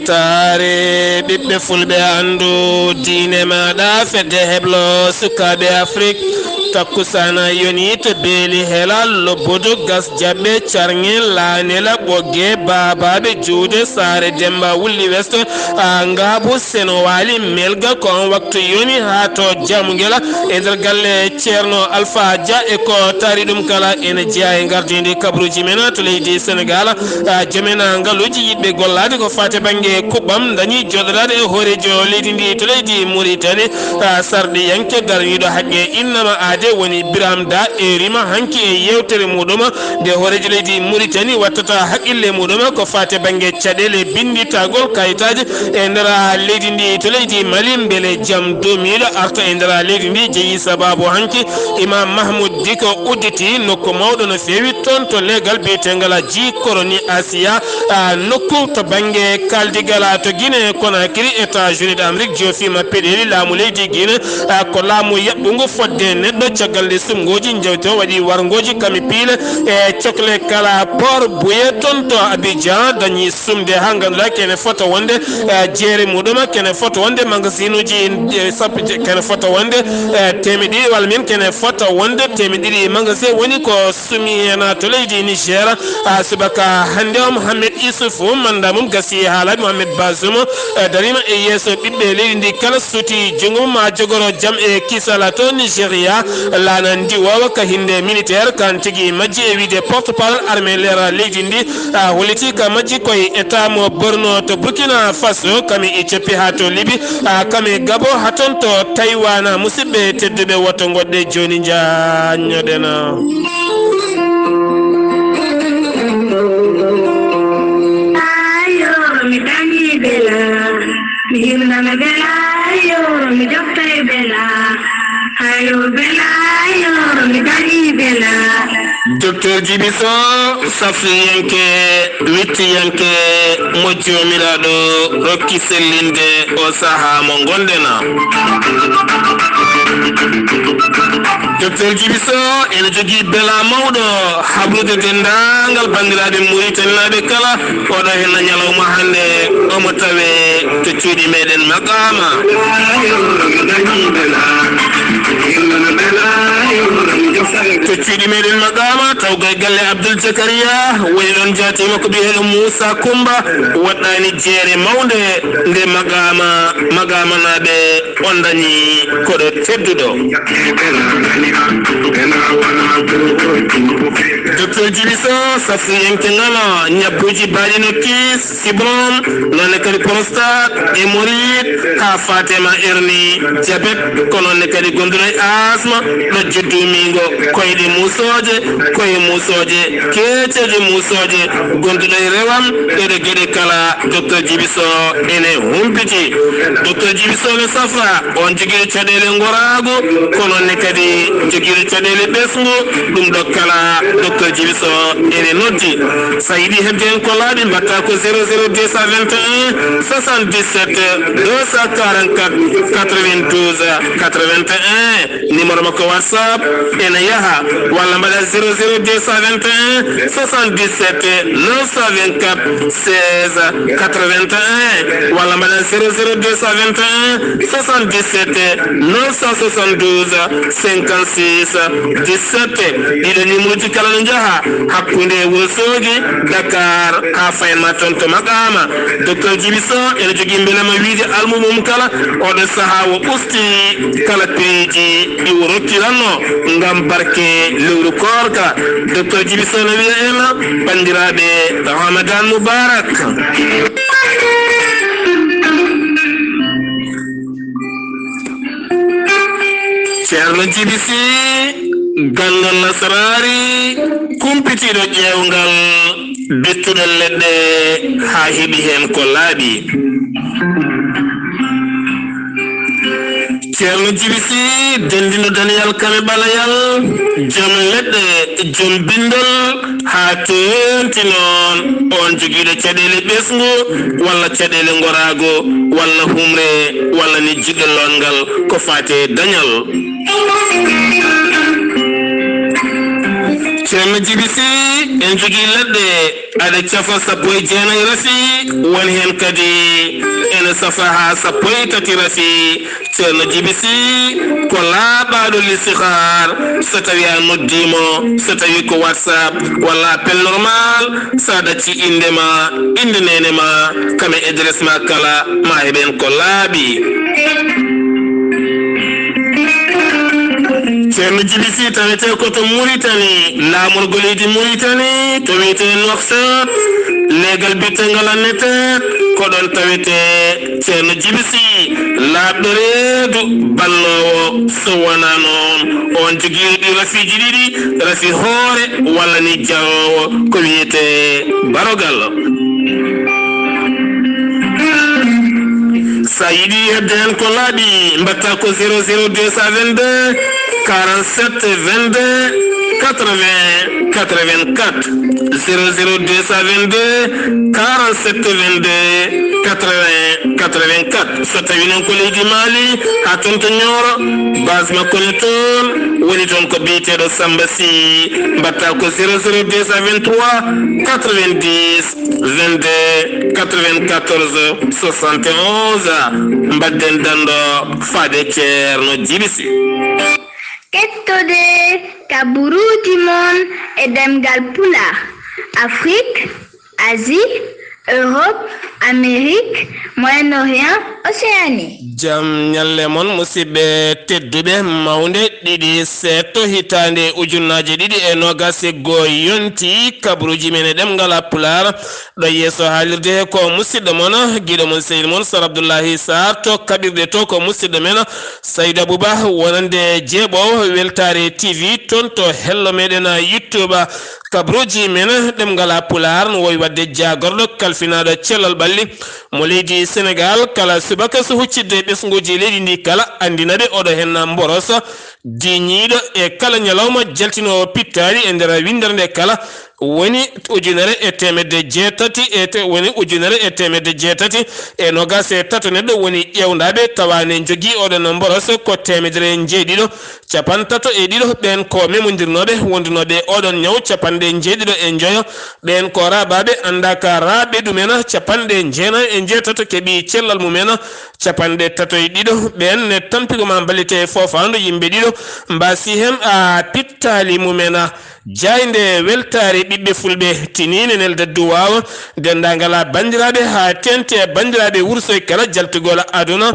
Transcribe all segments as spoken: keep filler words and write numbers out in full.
Saare ɓiɓɓe fulɓe, anndu diine maaɗa, fedde heblo sukaaɓe Afrik. Takkusaana yoni to beeli hela, lobbudu gas jaɓɓe, carŋe laanela, ɓogge baabaaɓe, juude saare Demba wulli westo, a ngaabu seno waali melga. Ko on waktu yoni haa to Jamugela e nder galle Ceerno Alfa Dia e ko taari ɗum kala ene jeyaa e ngardiindi kabaruuji men to leydi Senegal. A, joomen ngaluuji yiɗɓe gollaade ko faati bannge kuɓɓam ndañi jooɗodaade e hooreejo leydi ndi to leydi Mauritanie. A, sarɗiyanke daraniiɗo haqqe innama aade woni Birame Da e rima hanki e yeewtere muɗum nde hooreejo leydi Mauritanie wattata haqqille muɗum ko faati bannge caɗeele binnditagol kayitaaji e nder leydi ndi to leydi Mali, mbele jam duumiiɗo arta e nder leydi ndi. Jeyi sababu hanki Imam Mahmoud Diko udditi nokku mawɗo no feewi toon to leegal biyeteegal Ji Koroni Asiya, a, nokku to bannge kaaldigal to Guinée Conakry. États-Unis d'Amérique joofiima peɗeeli laamu leydi Guinée, a, ko laamu yaɓɓungu fodde neɗɗo. Caggal nde sumngooji njawti o waɗi warngooji kami piile e cokle kala port buye toon to Abidjan, dañi sumde haa ngannduɗaa kene fota wonde, eh, jeere muɗum, kene fota wonde magasinuuji, eh, sappo je-, kene fota wonde, eh, teemedde ɗiɗi, walla min kene fota wonde teemedde ɗiɗi magasin woni ko sumi heen to leydi Niger. Ah, subaka hannde o, Mohamed Issoufou, manda mum gasi haalaaji, Mohamed Bazoum, eh, dariima e yeeso ɓiɓɓe leydi ndi kala suuti junngo mum maa jogoro jam e kisala to Nigeria. Laana ndiwoowa ka hinnde militaire kan tigi majji e wiide porte-parole armée leera leydi ndi. A holliti ka majji koye État mo Borno to Burkina Faso, kami Éthiopie haa to Libi, a kami Gabo haa toon to Taïwan. Musidɓe tedduɓe, woto ngoɗɗe jooni, njaññoɗen. Ayo, mi dañi bela, mi hirnama bela, ayo, mi joftay bela. Ayo bela, ayo, mi dañi bela. Docteur Djiby Sow, safriyanke, wittiyanke, mo Joomiraaɗo rokki sellinde o sahaa mo ngonɗen. Docteur Djiby Sow ene jogii bela mawɗo habrude denndaangal banndiraaɓe Muritaninaaɓe kala. Oɗo henna ñalawma hannde omo tawe to cuuɗi meɗen Maqama. To cuuɗi meɗen Maqama, taw koye galle Abdoul Zakaria, woni ɗon jaati makko biyeteeɗo Moussa Koumba, waɗɗaani jeere mawnde nde Maqama, Maqamanaaɓe on dañi koɗo tedduɗo. Docteur Djiby Sow, safriyanke ngala, ñabbuuji baaɗi no kiis, fibrom, noonne kadi prostate, hémorroïde, haa faate ma hernie, diabète, ko noonne kadi gonduɗo e asma, ɗojjo duumiingo, koyɗe muusooje, koye muusooje, keeceeje muusooje, gonduɗo e rewam, ɗeɗe geɗe kala, Docteur Djiby Sow ene humpiti. Docteur Djiby Sow no safra, on jogiiɗo caɗeele ngoraagu, ko noonne kadi jogiiɗo caɗeele ɓesngu, ɗum ɗo kala Docteur Djiby Sow ene noddi. So a yiɗi heɓde heen ko laaɓi, mbaɗta ko zéro zéro deux cent vingt et un soixante-dix-sept deux cent quarante-quatre quatre-vingt-douze quatre-vingt-un. Numéro makko WhatsApp ene yaha, walla mbaɗa zéro zéro deux cent vingt et un soixante-dix-sept neuf cent vingt-quatre seize quatre-vingt-un, walla mbaɗa zéro zéro deux cent vingt et un soixante-dix-sept neuf cent soixante-douze cinquante-six dix-sept. Ɗiɗo numéro ji kala no njaha hakkunde Wuro Soogi, Dakar, haa faynma toon to Maqama. Docteur Djiby Sow ene jogii mbelema wiide almumum kala, oɗo sahaa o usti kala piiji ɗi o rokkiranno ngam barke lewru koorka. Docteur Djiby Sow no wiya en, banndiraaɓe, Ramadan Mubarak. Ceerno Djiby Sy, ganndo nasaraari, kumpitiiɗo ƴeewngal, bittuɗo leɗɗe haa heɓi heen ko laaɓi. Ceerno Djiby Sy, denndino daniyal kame ɓalayal, jom leɗɗe, jom binndol, haa teeŋti noon on jogiiɗo caɗeele ɓesngu, walla caɗeele ngoraagu, walla humre, walla ni jiɗɗo lootngal ko faati e dañal. Ceerno Jibi Sih, en jogii leɗɗe aɗe cafa sappo e jeenayi rafi, won heen kadi ene safa haa sappo e tati rafi. Ceerno Jibi Sih ko laaɓaaɗo listihaar, so tawii a noddii mo, so tawii ko WhatsApp walla appel normal, so a ɗaccii innde ma, innde neene ma, kam e adresse ma kala, ma heɓ heen ko laaɓi. Ceerno Jibi Sih tawetee ko to Muritani, laamorgo leydi Muritani, to wiyetee Nouakchott, leegal biyetegal Annetet, ko ɗoon tawetee Ceerno Jibi Sih, laaɓɗo reedu, balloowo, so wonaa noon, oon jogiiɗo ɗii rafiiji ɗiɗi, rafi hoore, walla ni jahoowo, ko wiyetee barogal. So a yiɗi heɓde heen ko laaɓi, mbaɗtaa ko zéro zéro deux cent vingt-deux, quarante-sept vingt-deux, quatre-vingts, quatre-vingt-quatre, zéro zéro deux cent vingt-deux, quarante-sept vingt-deux, quatre-vingts, quatre-vingt-quatre. So tawii noon ko leydi Mali, haa toon to Nioro, base makko ne toon, woni toon ko biyeteeɗo Samba Sy, mbaɗtaa ko zéro zéro deux cent vingt-trois, quatre-vingt-dix, vingt-deux, quatre-vingt-quatorze, soixante et onze. Mbaɗden danndo faade Ceerno Jibi Sih. Kettode kaburuuji mon e ɗemngal Pulaar, Afrique, Asie, Europe, Amérique, Moyen-Orient, Océanie. Jam ñalle mon, musidɓe tedduɓe. Mawnde ɗiɗi seeɗto hitaande ujunnaaje ɗiɗi e noogaas e goo yonti, kabaruuji men e ɗemngal Pulaar. Ɗo yeeso haalirde he ko musidɗo mon, giɗo mon, sehil mon, Sar Abdullahi Sarr, to kaɓirɗe to ko musidɗo men, Saydu Abuba, wonande jeeɓoowo Weltaare T V, toon to hello meɗen YouTube. Kabaruuji men ɗemngal Pulaar no wowi waɗde jaagorɗo kalfinaaɗo cellal ɓalli mo leydi Senegaal, kala subaka so huccidde ɓesnguuji leydi ndi kala, anndina ɓe oɗo heen mboros diiñiiɗo e kala ñalawma jaltinoowo pittaali e nder winndere nde kala, woni ujunere e teemedde jeetati e te-, woni ujunere e teemedde jeetati e noogaas e tato neɗɗo woni ƴeewndaaɓe, tawa ne njogii oɗon mboros ko teemedere njeeɗiɗo, capantato e ɗiɗo. Ɓeen ko memondirnooɓe wondunooɓe e oɗon ñaw, capanɗe njeeɗiɗo e njoyo. Ɓeen ko raaɓaaɓe anndaaka raaɓe ɗumen, capanɗe jeenayi e njeetato keɓi cellal mumen, capanɗe tato e ɗiɗo. Ɓeen ne tampii ko ma mballite e foofaandu yimɓe ɗiɗo mbaasi heen a pittaali mumen. Jaaynde weltaare ɓiɓɓe fulɓe tiniinde nelda duwaaw denndaangal banndiraaɓe haa teeŋti e banndiraaɓe Wursoy kala jaltugol aduna.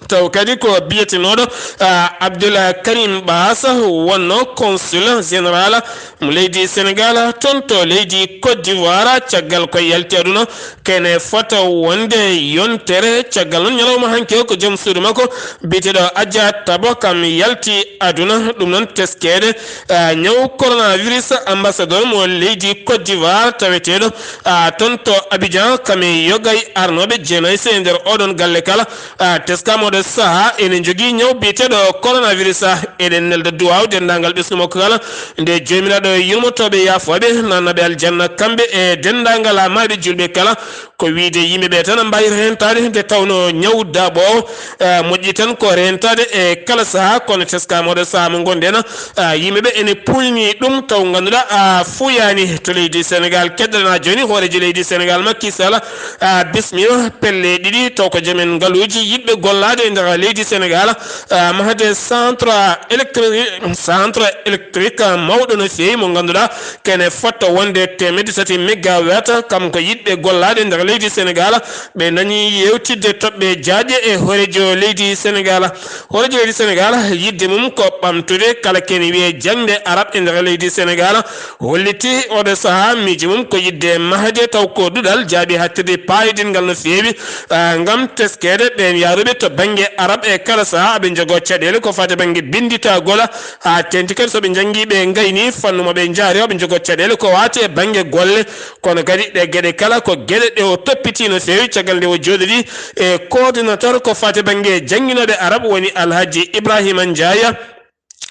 Taw kadi ko biyetenooɗo, ah, Abdoul Karim Baas wonno consul général mo leydi Senegaal toon to leydi Côte d'Ivoire, caggal ko yalti aduna, kene fota wonde yontere. Caggal noon, ñalawma hanki o, ko joom suudu makko biyeteeɗo Adja Tabo kam yalti aduna. Ɗum noon teskeede, ah, ñaw coronavirus, ambassadeur mo leydi Côte d'Ivoire taweteeɗo, ah, toon to Abidjan kam e yoga e arnooɓe jeenayi e nder oɗon galle kala, ah, teskaama oɗo sahaa ene jogii ñaw biyeteeɗo coronavirus. Ah, eɗen nelda duwaaw denndaangal ɓesngu makko kala, nde Joomiraaɗo yurmotooɓe yaafooɓe, naatnaɓe aljanna kamɓe e denndaangal maayɓe juulɓe kala. Ko wiyde yimɓe ɓe tan mbaawata reentaade, nde tawnoo ñaw daaɓoowo, eh, moƴƴi tan ko reentaade e kala sahaa, kono teskaama oɗo sahaa mo ngonɗen, ah, yimɓe ɓe ene puuyni ɗum, taw ngannduɗaa, ah, fuuyaani to leydi Senegaal. Keddora jooni hooreejo leydi Senegaal Macky Sall, ah, bismiima pelle ɗiɗi, taw ko joom en ngaluuji yiɗɓe gollaade e nder leydi Senegaal, ah, mahde centre électrique, centre électrique mawɗo no feewi mo ngannduɗaa kene fota wonde teemedde tati mégawatt, kam ko yiɗɓe gollaade nder leydi Senegaal. Ɓe nani yeewtidde toɓɓe jaaƴe e hooreejo leydi Senegaal. Hooreejo leydi Senegaal, yiɗde mum ko ɓamtude kala kene wiyee jaŋde arab e nder leydi Senegaal. Holliti oɗo sahaa miijo mum ko yiɗde mahde, taw ko duɗal jaaɓi haaɗtirde paayodingal no feewi, ah, ngam teskeede ɓeen yahruɓe to bannge arab e kala sahaa aɓe njogoo caɗeele ko faati bannge binnditagol, haa teeŋti kadi so ɓe njanngii, ɓe ngaynii fannu mo ɓe njaari o, ɓe njogoo caɗeele ko waati e bannge golle. Kono kadi ɗe geɗe kala ko geɗe ɗe o toppitii no feewi caggal nde o jooɗodii e coordinateur ko faati bannge jannginooɓe arab woni Alhaji Ibrahima Ndiaye.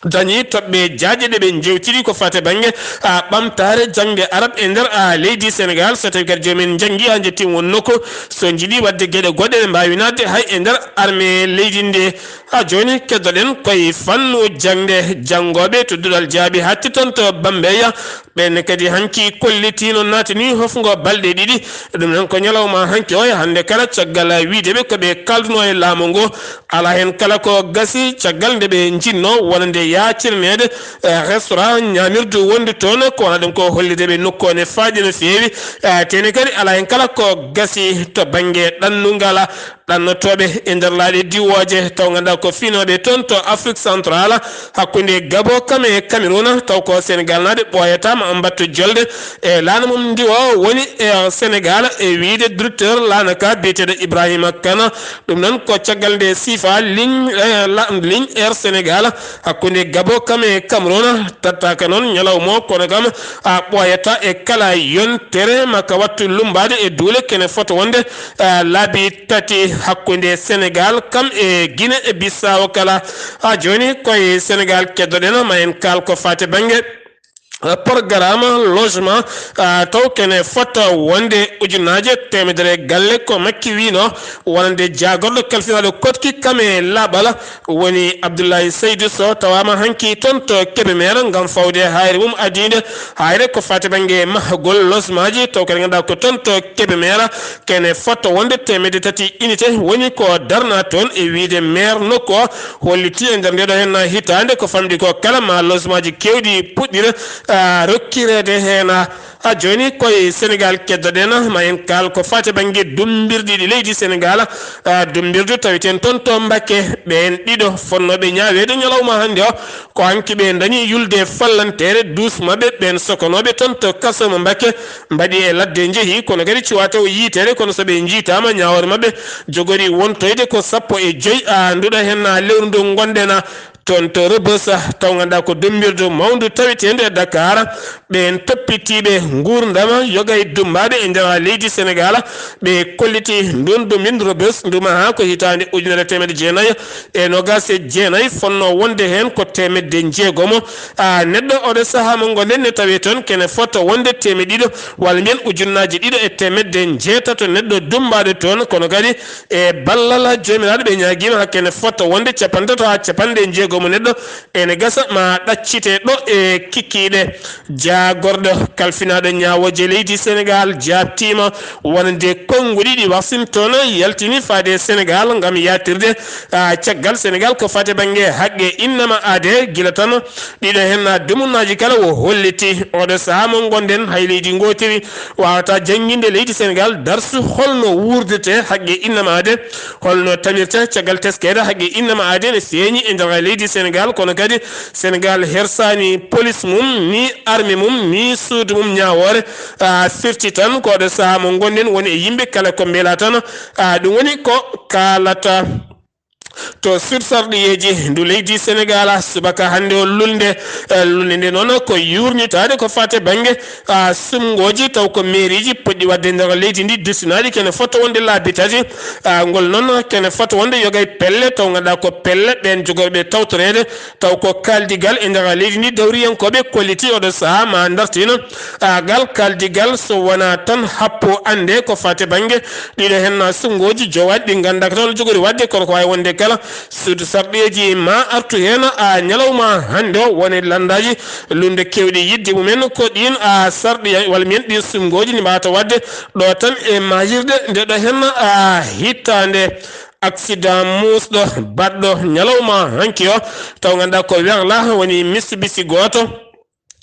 dañi toɓɓe jaaƴe ɗe ɓe njewtiri ko fate bannge, a, ɓamtaare jaŋde arab e nder, a, leydi Senegaal. So tawi kadi joomum en njanngi haa njettii won nokku, so njiɗi waɗde geɗe goɗɗe, ɓe mbaawi naatde hay e nder armée leydi ndi. Haa jooni keddoɗen koye fannu jaŋde, janngooɓe to duɗal jaaɓi hatti toon to Bambeya, ɓeen kadi hanki kollitiino naatani hofngo balɗe ɗiɗi. Ɗum noon ko ñalawma hanki o e hannde kala, caggal wiyde ɓe ko ɓe kaalduno e laamu ngu, alaa heen kala ko gasi caggal nde ɓe njiɗnoo wonande yaacirneede, eh, restaurant, ñaamirdu wondu toon, ko wona ɗum ko hollirde ɓe nokku o ne faaɗi no feewi. Eh, tene kadi alaa heen kala ko gasi to bannge ɗannungal, ɗannotooɓe e nder laaɗe diwooje, taw ngannduɗaa ko fiinooɓe toon to Afrique Centrale, hakkunde Gabon kam e Cameroun, taw ko Senegaal naaɓe ɓooyata ma mbattu jolde e laana mum ndi o woni Air Senegaal, e wiyde directeur laana ka biyeteeɗo Ibrahima Kane. Ɗum noon ko caggal nde siifa ligne, eh, la-, ligne Air Senegaal hakkunde Gabon kam e Cameroun, tattaaka noon ñalawma o, kono kam a ɓooyata e kala yontere, ma ka wattu lummbaade e duule kene fota wonde, eh, laabi tati hakkunde Senegaal kam e Guinée e Bissau kala. Haa jooni koye Senegaal keddoɗen, ma en kaal ko faati bannge, eh, programme logement, ah, taw kene fota wonde ujunnaaje teemedere galle ko Makki wiino, wonande jaagorɗo kalfinaaɗo Koɗki kam e laaɓal woni Abdoulaye Seydou Sow, tawaama hanki toon to Kébémer ngam fawde haayre mum adiinde, haayre ko faati bannge mahgol logemaaji, taw kadi ngannduɗaa ko toon to Kébémer kene fota wonde teemedde tati unité woni ko darna toon, e wiyde maire nokku o holliti e nder nde ɗo heen hitaande ko famɗi ko kala ma logemaaji keewɗi puɗɗire, ah, rokkireede heen. Haa jooni koye Senegaal keddoɗen, ma en kaal ko faati bannge dummbirɗi ɗi leydi Senegaal, ah, dummbirdu taweteeɗo toon to Mbakke. Ɓeen ɗiɗo fotnooɓe ñaaweede ñalawma hannde o, ko hanki ɓe ndañi yulde fallanteere. Duus maɓɓe ɓeen sokonooɓe toon to kaso mo Mbakke mbaɗi e ladde njehi, kono kadi cuwaa taw yiyteede, kono so ɓe njiytaama ñaawoore maɓɓe jogori wontoyde ko sappo e joy, a, nduɗa heen lewru ndu ngonɗen, a, toon to Rebeuss, taw ngannduɗaa ko dummbirdu mawndu taweteendu e Dakar. Ɓeen toppitiiɓe nguurndam yoga e dummbaaɓe e nder leydi Senegaal, ɓe kolliti nduun dummbirdu Rebeuss ndu mahaa ko hitaande ujunere e teemedde jeenayi e noogaas e jeenayi, fotnoo wonde heen ko teemedde njeegomo, a, neɗɗo. Oɗo sahaa mo ngonɗen ne tawee toon kene fota wonde teemedde ɗiɗo walla mbiyen ujunnaaje ɗiɗo e teemedde njeetato neɗɗo dummbaaɗo toon, kono kadi e ballal Joomiraaɗo ɓe ñaagiima hakkene fota wonde capanɗe tato haa capanɗe njeegomo neɗɗo ene gasa ma ɗaccite ɗo e kikiiɗe. Jaagorɗo kalfinaaɗo ñaawooje leydi Senegaal jaabtiima wonande konnguɗi ɗi Washington yaltini faade Senegaal ngam yaatirde, a, caggal Senegaal ko faati bannge haqqe innama aade, gila tan ɗiɗo heen, a, dumunnaaji kala o holliti. Oɗo sahaa mo ngonɗen hay leydi ngootiri waawata jannginde leydi Senegaal darsu holno wuurdete haqqe innama aade, holno tamirta caggal teskeede haqqe innama aade ne feeñi e nder leydi Senegaal, kono kadi Senegaal hersaani police mum, ni armée mum, ni suudu mum ñaawoore, a, firti tan ko oɗo sahaa mo ngonɗen woni e yimɓe kala ko mbela tan, a, ɗum woni ko kaalata. To suudu sarɗiyeeji ndu leydi Senegaal, subaka hannde o lulnde, eh, lulnde nde noon ko yuurnitaade ko faati bannge, ah, suɓngooji, taw ko meeriiji potɗi waɗde nder leydi ndi, dustinaaɗi kene fota wonde laabi tati. Ah, ngol noon kene fota wonde yoga e pelle, taw ngannduɗaa ko pelle ɓeen jogorɓe tawtoreede, taw ko kaaldigal e nder leydi ndi, dawriyankooɓe kolliti oɗo sahaa ma dartino, ah, ngal kaaldigal so wonaa tan happo annde ko faati bannge ɗiɗo heen suɓngooji jowaaɗi ɗi ngannduɗaa ko taw jogori waɗde, kono ko waawi wonde kala suudu sarɗiyeeji ma artu heen, a, ñalawma hannde o woni lanndaaji luulnde keewɗi yiɗde mumen ko ɗiin, a, sarɗiya walla mbiyen ɗiin suɓngooji ndi mbaawata waɗde ɗo tan e maayirɗe nde ɗo heen, a, hitaande accident muusɗo baɗɗo ñalawma hanki o, taw ngannduɗaa ko werla woni Mitsubishi gooto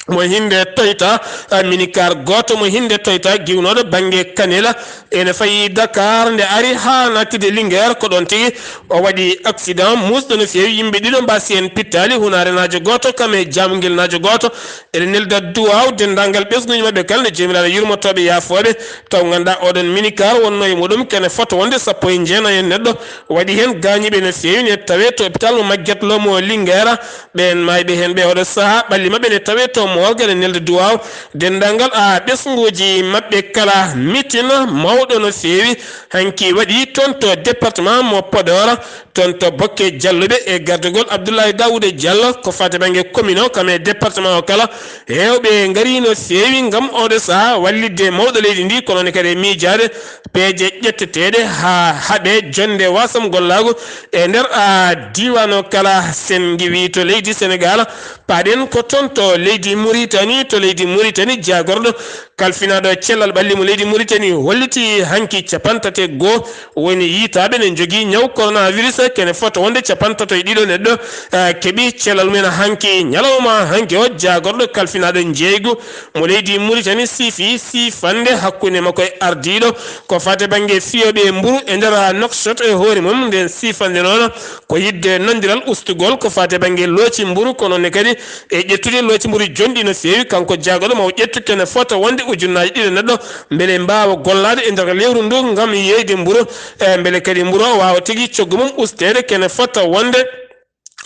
mo hinde Toyota, eh, minicar gooto mo hinde Toyota giwnooɗo bannge Kanel, ene fayi Dakar, nde ari haa nattude Linguère, ko ɗoon tigi o waɗi accident muusɗo no feewi. Yimɓe ɗiɗo mbaasi heen pittaali, hunarenaajo gooto kam e jaamungilnaajo gooto. Eɗen nelda duwaaw denndaangal ɓesnguuji maɓɓe kala, nde Joomiraaɗo yurmotooɓe yaafooɓe. Taw ngannduɗaa oɗon minicar wonnoo e muɗum kene fota wonde sappo e jeenayi en neɗɗo waɗi heen gaañiiɓe no feewi, ne tawee to hôpital mo Maguette Lo mo Linguère. Ɓeen maayɓe heen ɓe oɗo sahaa ɓalli maɓɓe ne tawee to mo gere nelde duwaw. Denndaangal a ɓesnguuji maɓɓe kala mitin mawɗo no feewi hanki waɗi toon to département mo Podor, toon to Bokke Jalluɓe e gardagol Abdoulaye Daouda Diallo ko fate bannge commune o kam e département o kala. Heewɓe ngari no feewi ngam oɗo saha wallitde mawɗo leydi ndi, kono ne kadi e miijaade peeje ƴetteteeɗe haa haɓe jonnde wasam gollaagu e nder a diiwaan o kala. Sen ngiwi to leydi Senegaal, paaɗen ko toon to leydi Muritani. To leydi Muritani, jaagorɗo kalfinaaɗo cellal ɓalli mo leydi Muritani holliti hanki capantate goo woni yiytaaɓe ne njogii ñaw coronavirus, kene fota wonde capantato e ɗiɗo neɗɗo, eh, keɓi cellal mumen hanki. Ñalawma hanki o, jaagorɗo kalfinaaɗo njeeygu mo leydi Muritani siifi siifande hakkunde makko e ardiiɗo ko fate bannge fiyooɓe mburu e nder Nouakchott e hoore mum. Nden siifande noon ko yiɗde nanndiral ustugol ko fate bannge looci mburu, kono ne kadi e ƴettude looci mburu jonɗi no feewi. Kanko jaagorɗo, ma o ƴettu kene fota wonde ujunnaaji ɗiɗi neɗɗo mbele mbaawa gollaade e nder lewru ndu ngam yeeyde mburu, e mbele kadi mburu o waawa tigi coggu mum usteede. Kene fota wonde,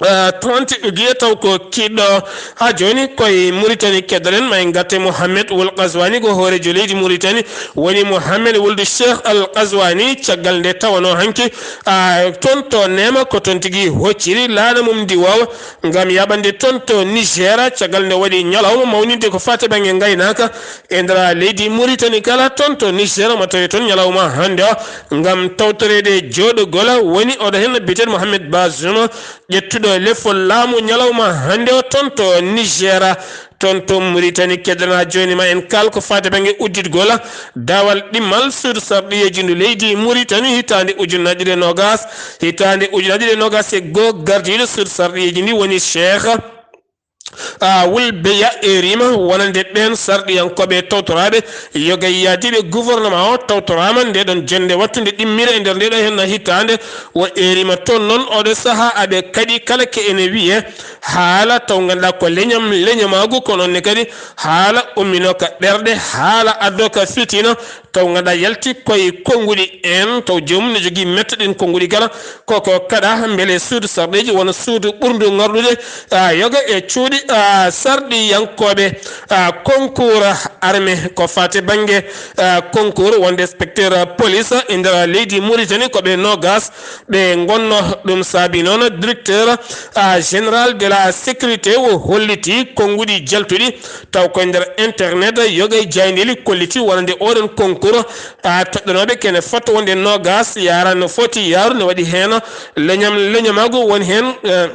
eh, trente juillet, taw ko kiɗɗo. Haa jooni koye Muritani keddoɗen, ma en ngatte Mohamed Wul Qaswani, ko hooreejo leydi Muritani woni Mohamed Wuldu Cheikh Al Qaswani. Caggal nde tawanoo hanki, ah, toon to Neema, ko toon tigi hocciri laana mum ndiwoowa ngam yaɓande toon to Niger, caggal nde waɗi ñalawma mawninde ko fate bannge ngaynaaka e nder leydi Muritani kala. Toon to Niger, ma tawi toon ñalawma hannde o ngam tawtoreede jooɗogol woni oɗo heen biyeteeɗo Mohamed Bazoum, ƴettuɗo lefol laamu ñalawma hannde o toon to Niger. Toon to Muritani, keddana jooni ma en kaal ko fate bannge udditgol daawal ɗimmal suudu sarɗiyeeji ndu leydi Muritani hitaande ujunnaji ɗiɗi e noogas. Hitaande ujunnaji ɗiɗi e noogas e goo, gardiiɗo suudu sarɗiyeeji ndi woni Cheikh, ah, Wul Beya, erima wonande ɓeen sarɗiyankooɓe tawtoraaɓe yoga yaadiiɓe gouvernement o tawtoraama nde ɗon jonnde wattunde ɗimmire e nder nde ɗo henna hitaande. O erima toon noon oɗo saha aɓe kaɗi kala ke ene wiye haala taw ngannduɗaa ko leñam leñamaagu, kono ne kadi haala umminooka ɓerɗe, haala addooka fitina, taw ngannduɗaa yalti koye konnguɗi en, taw joomum ne jogii mette ɗin konnguɗi kala. Koko kaɗa mbele suudu sarɗeeji wona suudu ɓurndu ngarɗude, ah, yoga e cuuɗi, ah, sarɗiyankooɓe, ah, concours armée ko fate bannge, ah, concours wonde inspecteur police e nder leydi Muritani ko ɓe noogas ɓe ngonno. Ɗum saabi noon directeur, ah, général de la sécurité o holliti konnguɗi jaltuɗi taw koye nder internet yoga e jaayndeeli kolliti wonande oɗon concours, ah, toɗɗanooɓe kene fota wonde noogas yaara no foti yaaru. Ne waɗi heen leñam leñamaagu woni heen, eh,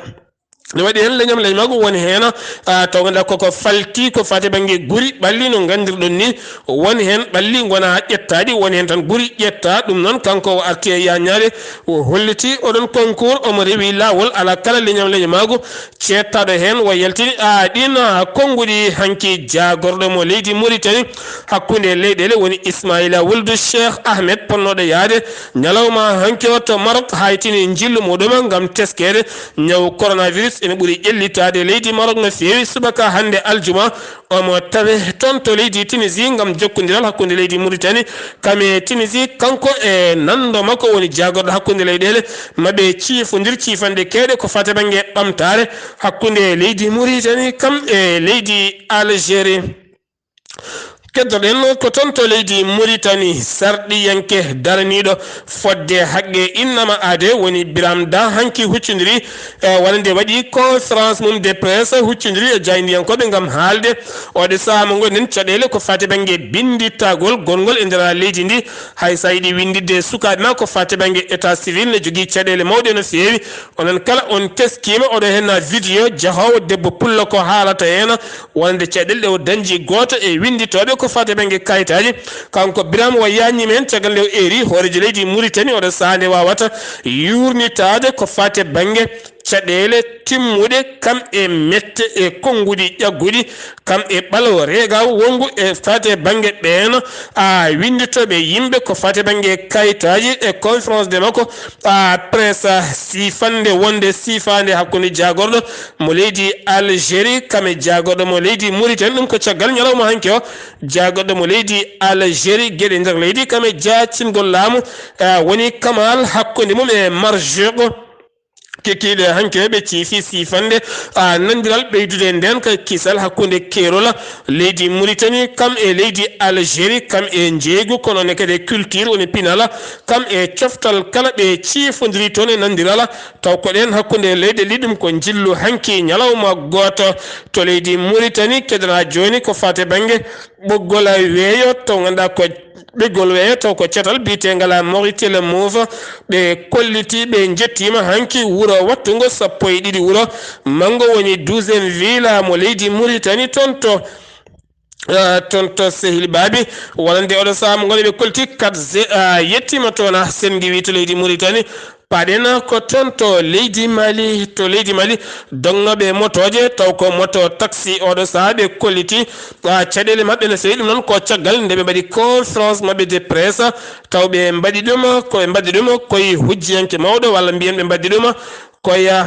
ne waɗi heen leñam leñamaagu woni heen, ah, taw ngannduɗaa koko falti ko fate bannge guri ɓalli no nganndirɗon ni. Won heen ɓalli ngona ƴettaaɗi, won heen tan guri ƴetta. Ɗum noon kanko o arti e yaññaade, o holliti oɗon concours, omo rewi laawol, alaa kala leñam leñamaagu ceettaaɗo heen. O yaltini, a, ɗin, a, konnguɗi hanki jaagorɗo mo leydi Muritani hakkunde leyɗeele woni Ismaila Wuldu Cheikh Ahmed, ponnooɗo yahde ñalawma hanki o to Maroc, haytini njillu muɗum ngam teskeede ñaw coronavirus ene ɓuri ƴellitaade leydi Maroc no feewi. Subaka hannde aljuma, omo tawe toon to leydi Tunisie ngam jokkondiral hakkunde leydi Muritani kam e Tunisie, kanko e nanndo makko woni jaagorɗo hakkunde leyɗeele maɓɓe ciifondir ciifanɗe keewɗe ko fate bannge ɓamtaare hakkunde leydi Muritani kam e leydi Algérie. Keddoɗen ko toon to leydi Muritani, sarɗiyanke daraniiɗo fodde haqqe innama aade woni Biram Da hanki huccondiri, e, walla nde waɗi conférence mum de presse huccondiri e jaayndiyankooɓe ngam haalde oɗo sahaa mo ngonɗen caɗeele ko fate bannge binndittagol gonngol e nder leydi ndi. Hay so a yiɗi winnditde sukaaɓe ma ko fate bannge état civil ne jogii caɗeele mawɗe no feewi. Onon kala on teskiima oɗo heen vidéo jahoowo debbo pullo ko haalata heen wonande caɗeele ɗe o dañji gooto e winnditooɓe ko fate bannge kayitaaji. Kanko Birama o yaññiima heen caggal nde o eeri hooreejo leydi Muritani oɗo sahaa nde waawata yuurnitaade ko fate bannge caɗeele timmuɗe kam e mette e konnguɗi ƴagguɗi kam e ɓalo reega wonngu e fate bannge ɓeen, a, winnditooɓe yimɓe ko fate bannge kayitaaji e conférence de makko, a, presse, a, siifannde wonde siifaande hakkunde jaagorɗo mo leydi Algérie kam e jaagorɗo mo leydi Mauritanie. Ɗum ko caggal ñalawma hanki o jaagorɗo mo leydi Algérie geɗe nder leydi kam e jaacingol laamu, a, woni Kamal hakkunde mum e Marzuq. Kikiiɗe hanki ɓe ciifi siifande a nanndiral ɓeydude ndeen ka kisal hakkunde keerol leydi Muritani kam e leydi Algérie kam e njeeygu, kono ne kadi culture woni pinal kam e coftal kala ɓe ciifondiri toon e nanndiral. Taw ko ɗeen hakkunde leyɗe ɗiɗi ɗum ko njillu hanki ñalawma gooto to leydi Muritani. Keddora jooni ko faati bannge ɓoggol weeyo to ngannduɗaa ko ɓiggol weeyo taw ko catal biyetengal Mauritel Move. Ɓe kolliti ɓe njettiima hanki wuro wattungo sappo e ɗiɗi wuro manngo woni douzième ville mo leydi Muritani toon to ah, toon to Sehil Baabi. Wonande oɗo sahaa mo ngonɗen ɓe kolliti quatre G ah, yettiima toon ah, Senngi wi to leydi Muritani. Paɗen ko toon to leydi Mali, to leydi Mali, dognooɓe motooje, taw ko moto taxi oɗo sahaa ɓe kolliti, ah, caɗeele maɓɓe no feewi. Ɗum noon ko caggal nde ɓe mbaɗi conférence maɓɓe de presse, taw ɓe mbaɗi ɗum, ko ɓe mbaɗi ɗum koye hujjiyanke mawɗo, walla mbiyen ɓe mbaɗi ɗum koye, ah,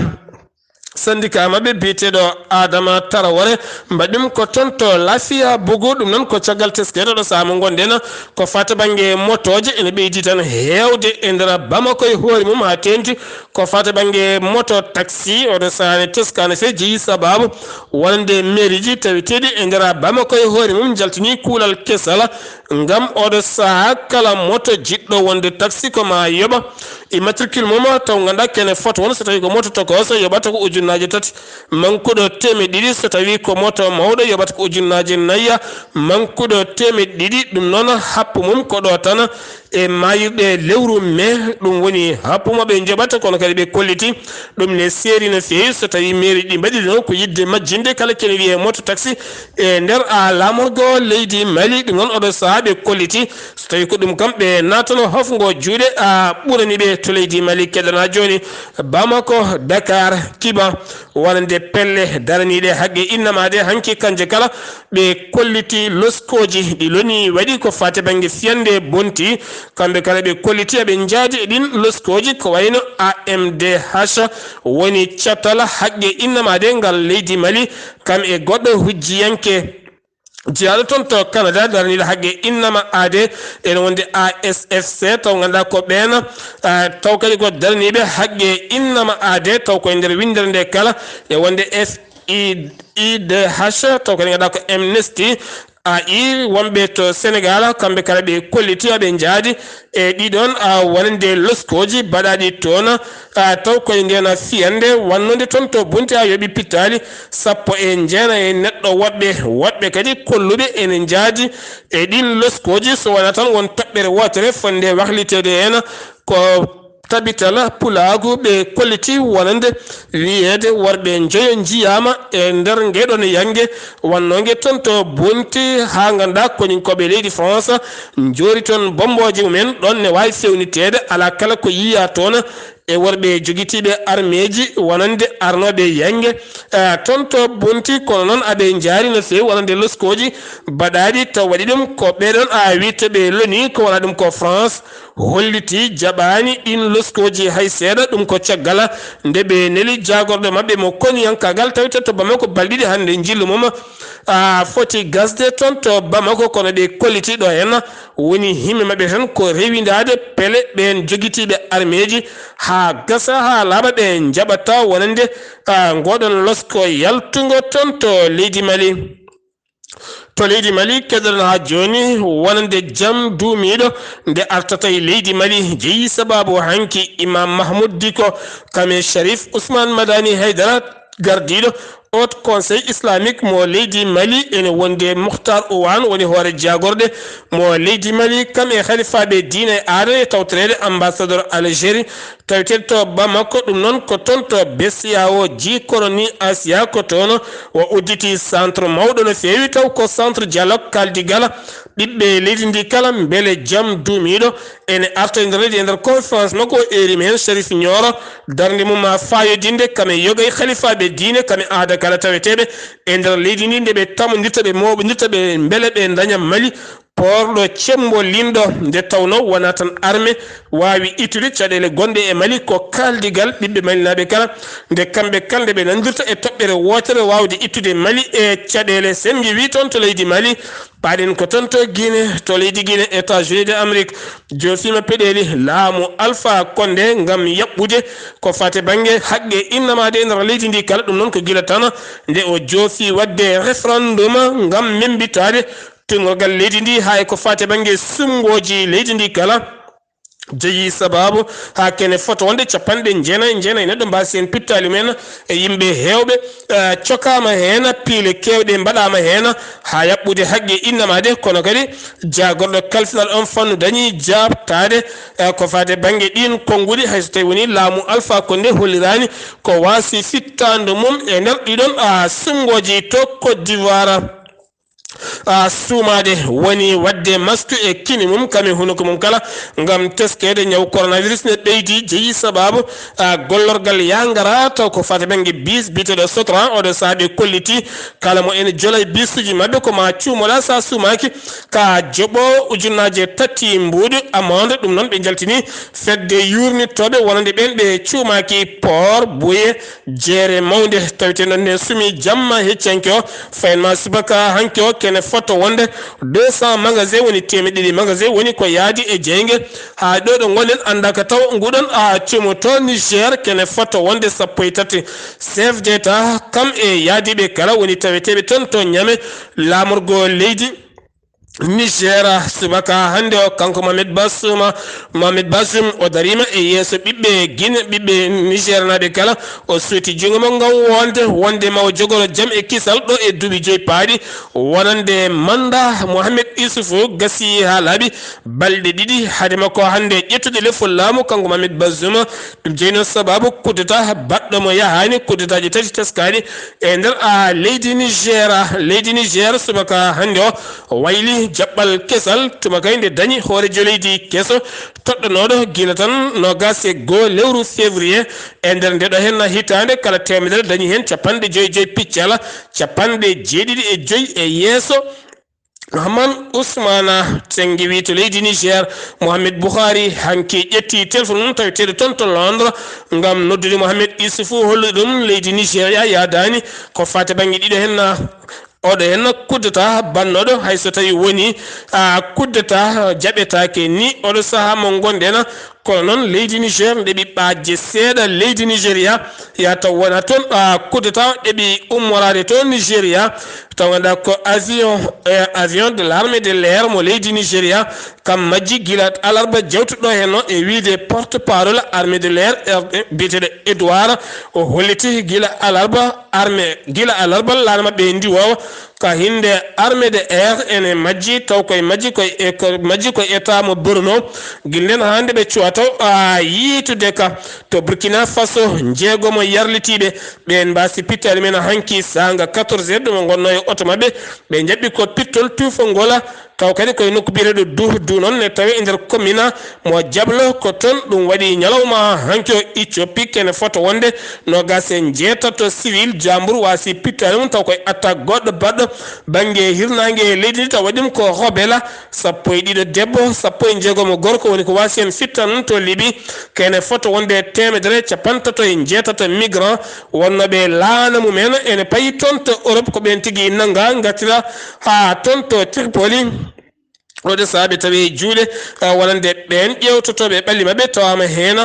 syndicat maɓɓe biyeteeɗo Adama Tarawore, mbaɗi ɗum ko toon to Lafiya Bogo. Ɗum noon ko caggal teskeede ɗo sahaa mo ngonɗen, ko faati bannge motooje ene ɓeydi tan heewde e nder Bamako e hoore mum haa teeŋti. Ko faati bannge moto taxi, oɗo sahaa ne teskaani sey jeyi sabaabu wonande mairie ji taweteeɗi e nder Bamako e hoore mum njaltini kuulal kesal. Ngam oɗo sahaa kala moto jiɗɗo wonde taxi ko ma yoɓa immatricule mum taw ngannduɗaa kene fot won so tawii ko moto tokooso yoɓata ko ujunnaaje tati, mankuɗo teemeɗɗe ɗiɗi, so tawii ko moto mawɗo yoɓata ko ujunnaaje nayi, mankuɗo teemeɗɗe ɗiɗi. Ɗum noon happu mum ko ɗo tan e maayirɗe lewru mee, ɗum woni happu mo ɓe njoɓata, kono kadi ɓe kolliti ɗum ne seeri no feewi. So tawii mairie ɗi mbaɗi ɗum ko yiɗde majjinde kala kene wiyee moto taxi e nder a laamorgo leydi Mali. Ɗum noon oɗo sahaa ɓe kolliti, so tawii ko ɗum kam ɓe naatano hofngo juuɗe a ɓurani ɓe to leydi Mali. Keddora jooni Bamako, Dakar, Kiba, wonande pelle daraniiɗe haqqe innama ɗe hanki kanje kala ɓe kolliti loskooji ɗi loni waɗi ko faati bannge fiyannde bonti. Kamɓe kala ɓe kolliti aɓe njaadi e ɗin loskooji ko wayno A M D H woni catal haqqe innama ɗe ngal leydi Mali, kam e goɗɗo hujjiyanke jeyaaɗo toon to Canada daraniiɗo haqqe innama aade ene wonde A S F C, taw ngannduɗaa ko ɓeen, ah, taw kadi ko daraniiɓe haqqe innama aade, taw koye nder winndere nde kala e wonde F I D H, taw kadi ngannduɗaa ko Amnesty A I wonɓe to Sénégal, kamɓe kala ɓe kolliti aɓe njaadi e ɗiɗon, ah, wonande loskooji baɗaaɗi toon, ah, taw koye ndeen fiyannde wonnode toon to Bunti a yoɓi pittaali sappo e jeenayi e neɗɗo woɗɓe, woɗɓe kadi kolluɓe ene njaadi e ɗin loskooji, so wonaa tan won toɓɓere wootere fotnde wakliteede heen, ko tabital pulaagu ɓe kolliti wonande wiyeede worɓe njoyo njiyaama e nder ngeɗon yannge wonnonge toon to Bunti, haa ngannduɗaa koninkooɓe leydi France njoori toon bommbooje mumen, ɗoon ne waawi fewniteede alaa kala ko yiyaa toon e worɓe jogitiiɓe armeeji wonande arnooɓe yannge, eh, toon to Bunti. Kono noon aɓe njaari no feewi wonande loskooji baɗaaɗi taw waɗi ɗum ko ɓeeɗoon a witte ɓe loni, ko wonaa ɗum ko France holliti jaɓaani ɗin loskooji hay seeɗa. Ɗum ko caggal nde ɓe neli jaagorɗo maɓɓe mo koniyankaagal tawete to Bamako balɗe ɗiɗi hannde njillu mum a foti gasde toon to Bamako, kono ɓe kolliti ɗo heen woni himɓe maɓɓe tan ko rewindaade pele ɓeen jogitiiɓe armeeji haa gasa, haa laaɓa ɓe njaɓata wonande, ah, ngoɗon losko yaltungo toon to leydi Mali. To leydi Mali, keɗoɗon haa jooni wonande jam duumiiɗo nde artata e leydi Mali, jeyi sabaabu hanki Imam Mahmoud Dicko, kam e Sharif Ousmane Madani Haidara, gardiiɗo Haut Conseil Islamique mo leydi Mali, ene wonde Mukhtar Ouane woni hoore jaagorɗe mo leydi Mali, kam e halifaaɓe diine e aada e tawtoreede ambassadeur Algérie taweteeɗo to Bamako. Ɗum noon ko toon to B C E A O, G Colonie Asia, ko toon o udditi centre mawɗo no feewi, taw ko centre dialogue kaldigal ɓiɓɓe leydi ndi kala, mbele jam duumiiɗo ene arta e nder leydi. E nder conférence makko o eerima heen Sharif Nioro, darnde mum ma faayodinde kam e yoga e halifaaɓe diine, kam e aada kala taweteeɓe e nder leydi ndi, nde ɓe tamondirta, ɓe mooɓondirta, ɓe mbele ɓe ndaña Mali poorɗo cemmbo linɗo, nde tawnoo wonaa tan arme waawi ittude caɗeele gonɗe e Mali, ko kaaldigal ɓiɓɓe malinaaɓe kala, nde kamɓe kala nde ɓe nanndirta e toɓɓere wootere waawde ittude Mali e caɗeele. Sen ngiwii toon to leydi Mali, paaɗen ko toon to Guinée, to leydi Guinée, États-Unis de Amérique joofiima peɗeeli laamu Alpha Condé ngam yaɓɓude ko faati bannge haqqe innamaade e nder leydi ndi kala. Ɗum noon ko gila tan nde o joofi waɗde référendum ngam memmbitaade tuumorgal leydi ndi, haa e ko faati bannge suɓngooji leydi ndi kala. Jeyi sabaabu haa kene fota wonde capanɗe jeenayi e jeenayi neɗɗo mbaasi heen pittaali mumen e yimɓe heewɓe, eh, cokaama heen, piile keewɗe mbaɗaama heen haa yaɓɓude haqqe innamaade, kono kadi jaagorɗo kalfinal oon fannu dañi jaabtaade, eh, ko faati bannge ɗiin konnguɗi, hay so tawii wonii laamu Alpha Condé holliraani ko waasi fittaandu mum e nder ɗiɗon, ah, suɓngooji to Côte d'Ivoire. Ah, suumaade woni waɗde masque e kine mum kam e hunuko mum kala ngam teskeede ñaw coronavirus ne ɓeydi jeyi sabaabu, ah, gollorgal yangara taw ko faati bannge bis biyeteeɗo Sotran. Oɗo sahaa ɓe kolliti kala mo ene jola e bisuuji maɓɓe ko ma cuumoɗa, so a suumaaki ka joɓo ujunnaaje tati mbuuɗi amende. Ɗum noon ɓe njaltini fedde yuurnitooɓe wonande ɓeen ɓe cuumaaki Port Bouet, jeere mawnde tawetee noon ne sumi jamma heccanke o. Fayin ma subaka hanke o kene fota wonde deux cents magasin, woni teemeɗɗe ɗiɗi magasin woni ko yaadi e jeynge. Haa ɗo ɗo ngonɗen annda ka taw nguɗon a cuumo to Niger, kene fota wonde sappo e tati. Chef d'État kam e yaadiiɓe kala woni taweteeɓe toon to Niamey laamorgo leydi Niger subaka hannde o, kanko Mohamed Bazoum, Mohamed Bazoum o dariima e yeeso ɓiɓɓe Guinée, ɓiɓɓe Niger naaɓe kala. O suuti junngo mo ngam wonde, wonde ma o jogoro jam e kisal ɗo e duuɓi joyi paaɗi wonande manda Mohamed Issoufou gasi haa laaɓi balɗe ɗiɗi. Hade makko hannde ƴettude lefol laamu, kanko Mohamed Bazoum, ɗum jeyi noon sabaabu coup d'État baɗɗo mo yahaani, coup d'État ji tati teskaaɗi e nder, a, leydi Niger. Leydi Niger subaka hannde o wayli jaɓɓal kesal, tuma kay nde dañi hooreejo leydi keso toɗɗanooɗo gila tan noogaas e goo lewru février. E nder nde ɗo heen hitaande, kala teemedere dañi heen capanɗe joyi joyi piccala, capanɗe jeeɗiɗi e joyi e yeeso. Mahaman Ousmana, tenngi wi to leydi Niger, Mohamed Buhari hanki ƴetti téléphone mum taweteeɗo toon to Londres ngam noddude Mohamed Issoufou, hollude ɗum leydi Nigeria yaadaani ko faati bannge ɗiɗo heen. Oɗo heen coup d'État bannooɗo, hay so tawii woni, a, coup d'État jaɓetaake ni oɗo sahaa mo ngonɗen. Kono noon leydi Niger ndeɓi ɓaajje seeɗa leydi Nigeria, ya taw wona toon, a, coup d'État ɗeɓi ummoraade toon Nigeria. Taw ngannduɗaa ko avion, eh, avion de l'armée de l'air mo leydi Nigeria, kam majji gila alarba jawtuɗo heen o, e wiyde porte-parole armée de l'air, eh, biyeteeɗo Edouard, o holliti gila alarba armée, gila alarba laana maɓɓe ndiwoowa ka hinde armée de air ene majji, taw koye majji koye e-, ko majji koye état mo Borno. Gila nden hannde ɓe cuwa taw, a, yiitude ka to Burkina Faso, jeegomo yarlitiiɓe ɓeen mbaasi pittaali men hanki saanga quatorze heures, ɗum o ngonno e oto maɓɓe. Ɓe jaɓɓi ko pittol tuufo ngola, taw kadi koye nokku biyeteeɗo Du, Du noon ne tawi e nder commune mo Jablo, ko toon ɗum waɗi ñalawma hanki o. Iccopi kene fota wonde noogaas e jeetato civil, jambur waasi pittaali mum, taw koye attaque goɗɗo baɗɗo bannge hirnaange leydi ndi, taw waɗi ɗum ko Hobela, sappo e ɗiɗo debbo, sappo e jeegomo gorko woni ko waasi heen fittan to Libi. Kene fota wonde teemedere capantato e jeetato migrant wonnooɓe laana mumen ene payi toon to Europe, ko ɓeen tigi nannga ngartira haa toon to Tripoli. Oɗo sahaa ɓe tawi e juuɗe, ah, wonande ɓeen ƴeewtotooɓe ɓalli maɓɓe, tawaama heen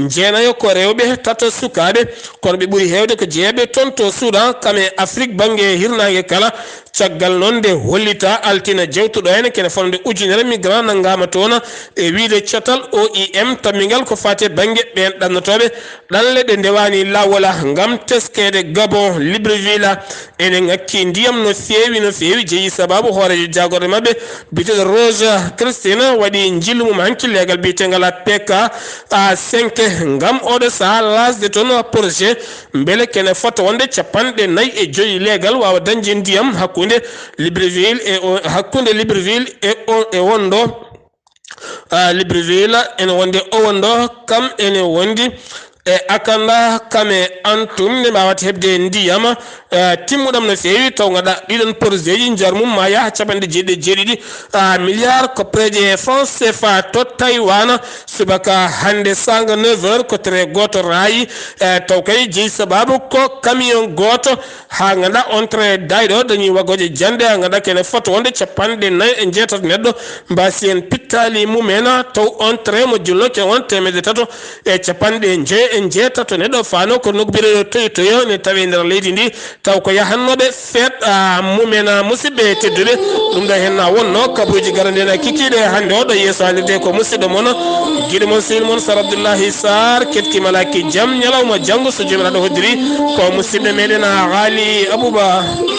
jeenayo ko rewɓe, tato sukaaɓe, kono ɓe ɓuri heewde ko jeeɓe toon to Soudan, kam e Afrique bannge hirnaange kala. Caggal noon nde hollita altine jawtuɗo heen, kene fotnde ujunere migrant nanngaama toon e wiyde catal O I M tammingal ko faati e bannge ɓeen ɗannotooɓe ɗanle ɗe ndewaani laawol ngam teskeede Gabon. Libreville ene ŋakki ndiyam no feewi, no feewi, jeyi sabaabu hooreejo jaagorɗe maɓɓe biyeteeɗo Rose Christine waɗi njillu mum hanki leegal biyeteengal P K A cinq ngam oɗo sahaa lasde toon projet mbele kene fota wonde capanɗe nayi e joyi leegal waawa dañde ndiyam hakkunde Libreville e o, hakkunde Libreville e o, e wonɗo, ah, Libreville ene wonde o wonɗo, kam ene wondi e Akanda, kam e Antum, nde mbaawata heɓde ndiyam, eh, timmuɗam no feewi, taw ngaɗa ɗiɗon projet ji, njar mum ma yaha capanɗe jeeɗiɗi e jeeɗiɗi, ah, milliard koppereje franc C F A to Taïwan. Subaka hannde sanga neuf heures ko train gooto raayi, eh, taw kay jeyi sababu ko camion gooto, haa ngaɗa on train dayɗo dañi waggooje jannde, haa ngaɗa kene foto wonde capanɗe nayi e jeetato neɗɗo mbasi en pittaali mumen, taw on train mo julno ke on teemedde tato e capanɗe nje-, e jeetato neɗɗo faano ko nokku biyeteeɗo Toyo Toyo ne tawi e nder leydi ndi, taw ko yahannooɓe feet, ah, mumen, ah, musidɓe tedduɓe. Ɗum ɗo hen na wonno kabuuji garande na kikiiɗe hannde o ɗo yeeso haalirde ko musidɗo mon, giɗo mon, sehil mon Sar Abdoullahi Sarr, ketki malaki jam ñalawma janngo so Joomiraaɗo hoddiri ko musidɗo meɗen, ah, Haali Abouba.